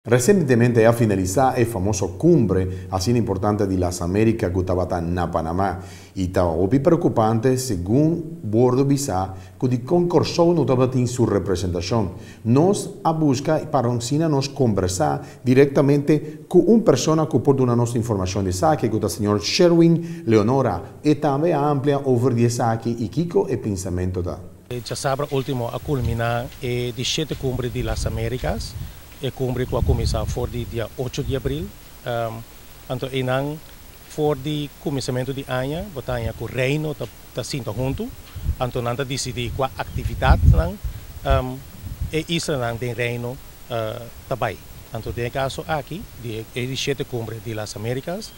Resientemente a finalisá e famoso kumbre asina importante di Las Américas ku tabata na Panamá i ta hopi preokupante, segun wòrdu bisá, ku dikon Kòrsou no tabatin su representashon. Nos a buska pa asina nos kombersá direktamente ku un persona ku por duna nos informashon di esaki, ku ta señor Sherwin Leonora, e tambe a amplia over di esaki i kiko e pensamentu ta. Djasabra último a kulminá e di shete Kumbre di Las Américas, e kumbre ku a kuminsá for di dia 8 di april. Anto einan for di kuminsamentu di aña bo ta haña ku Reino ta sinta huntu, anto nan ta disidí kua aktividatnan e islanan den Reino ta bai. Anto den e kaso aki di e di shete Kumbre di Las Américas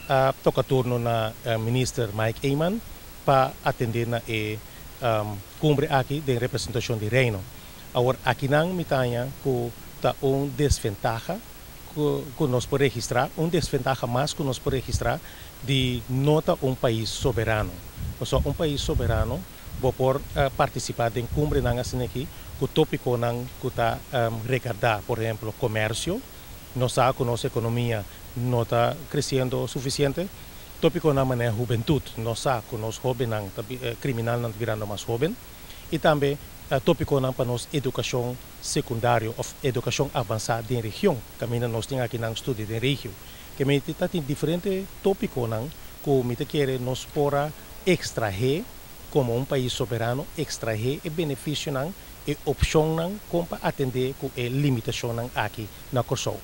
a toka turno na Minister Mike Eman pa atendé na e kumbre aki den representashon di Reino. Awor akinan mi ta haña ku ta un desventaha ku nos por registrá, un desventaha mas ku nos por registrá di no ta un pais soberano. Pasobra un pais soberano bo por partisipá den kumbrenan asina aki ku tópikonan ku ta regardá, por ehemplo, komersio. Nos sa ku nos ekonomia no ta kresiendo sufisiente. Tópikonan manera hubentut, nos sa ku nos hóbennan ta kriminalnan ta birando mas hóben. I tambe tópikonan pa nos edukashon sekundario òf edukashon avansá den region, kaminda nos tin akinan studia den regio. Ke mi ta tin diferente tópikonan ku mi ta kere nos por a ekstrahé komo un pais soberano, ekstrahé e benefisionan, e opshonnan kon pa atendé ku e limitashonnan aki na Kòrsou.